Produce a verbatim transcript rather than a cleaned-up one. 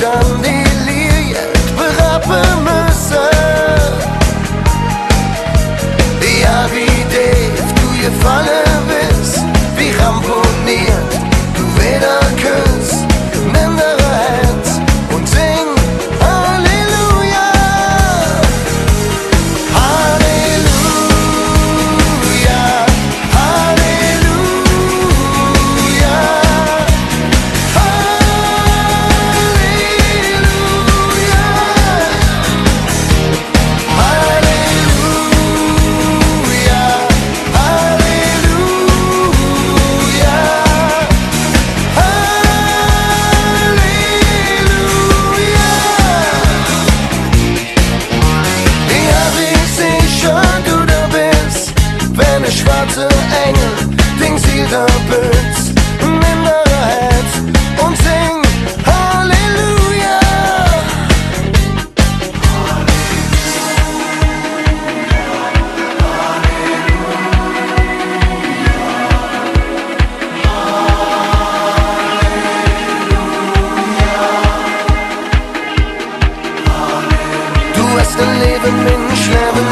Dann die Lilie berappe müsse. Ja, wie deef do gefalle bes, wie ramponeet do widder küss. Nimm ding Hätz un sing Halleluja. Halleluja, Halleluja, Halleluja, Halleluja, Halleluja. Ja, wie schön do do bes, wann e schwatze Engel ding Siel do bütz. Nimm ding Hätz un sing Halleluja. Do häs ding Levve, minsch Levve,